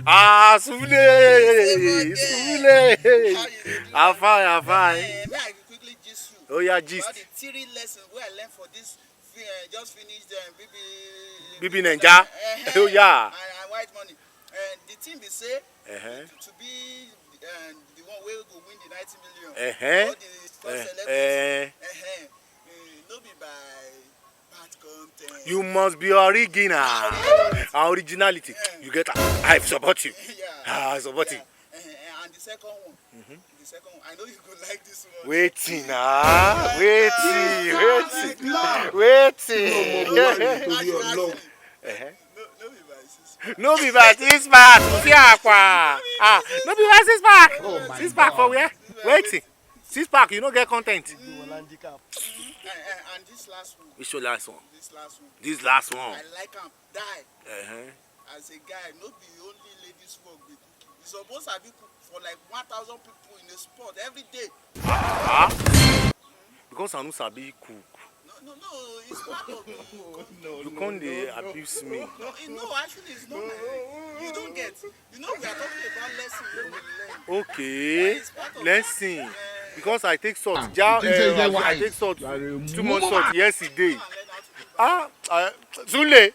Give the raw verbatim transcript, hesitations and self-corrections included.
Ah, Sule, Sule. I fine, I fine. Eh, may I quickly gist you? Oh yeah, gist. About the three lessons wey I learn for this fi- uh, just finished uh, B B B B Naija. Eh, oh yeah. And, and white money. Uh, the thing be say Uh-huh. to, to be uh, the one wey go win the ninety million. Uh-huh. All the first Uh, celebrities. Uh-huh. Uh, no be by bad content. You must be original. And originality. You get am. I support you. Yeah. Ah, I support you. Yeah. Uh-huh. And the second one. The second one. I know you go like this one. Wetin ah? Wetin? Wetin? Wetin? Actually, actually, Uh-huh. no, no be by six. No be by six pack. You see akwa. Ah, no be by six pack. Oh my Six pack for God. Where? Wetin? Six pack, you no get content. Handicap. And, and, and this last one. Which your last one? This last one. This last one. I like am die. Uh-huh. As a guy, no be only ladies work dey cook. You suppose sabi cook for like one thousand people in a spot every day. Ah? Because I no sabi cook. No, no, no. It's part of the. You come dey abuse me. No, it- no, actually, it's not. Uh, you don't get. You know, we are talking about lesson wey we learn. Okay. It's part of Lesson. Because I take salt. Ja, You think say you uh, get I, I wise? Take salt. You are a Too much salt mumu. Yesterday. Come and learn how to cook. Ah, uh, Sule.